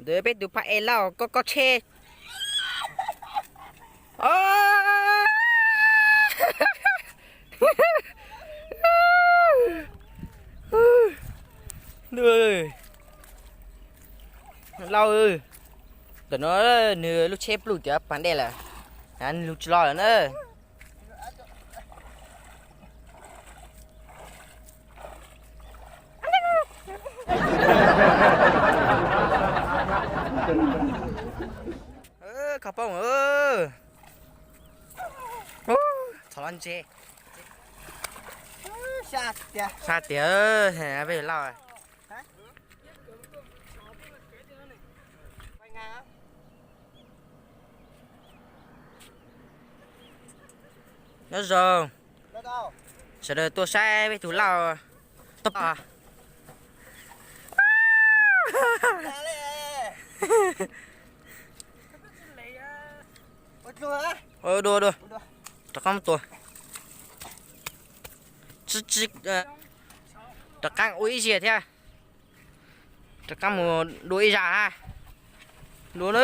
Ntawd peb tus phaj es Lauj, kob kob tsheb. Lauj, ntawm no nws lub tsheb pluj tias pas dej lawm, nws lug tsis los lawm na. Kho poob, txhom los ntse. Sab tiag, peb Lauj. Nyob zoo, sawv daws tuaj saib peb tus Lauj. Dua, dua. Rov qab mus tua. Rov qab ua ib zaug thiab. Rov qab mus dua ib zaug ha. Dua na.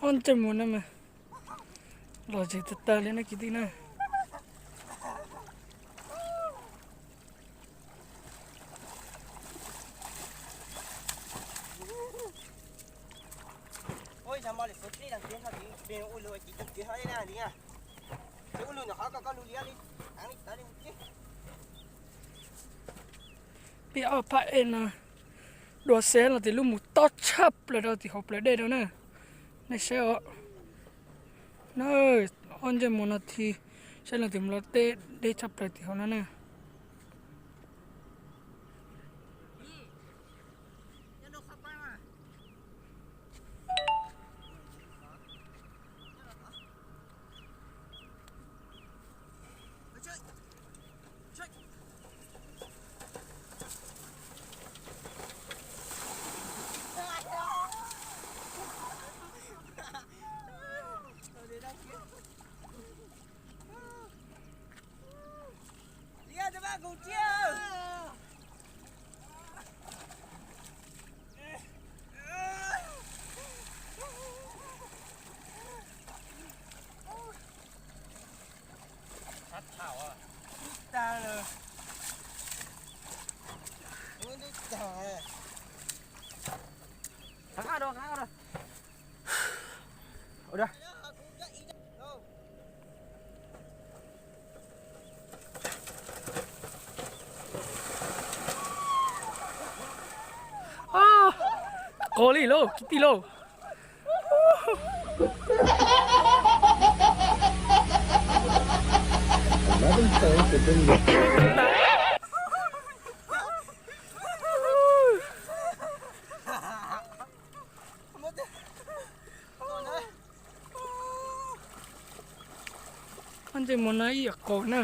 Ob ntsej muag no mas los zem tag tag li na kwv tij na. Peb ob phaj es no dua saib los tias lub mus tob tshaj plaws rau tim hauv plawv dej rau na. Nej saib os. Na, ob ntsej muag no thiab, saib los tias mus los deb deb tshaj plaws tim hauv no na. Qos li lauj, kwv tij lauj. Ob ntsej muag no ib yam qos na.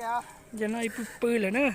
Cov no ib pw pw lawm na.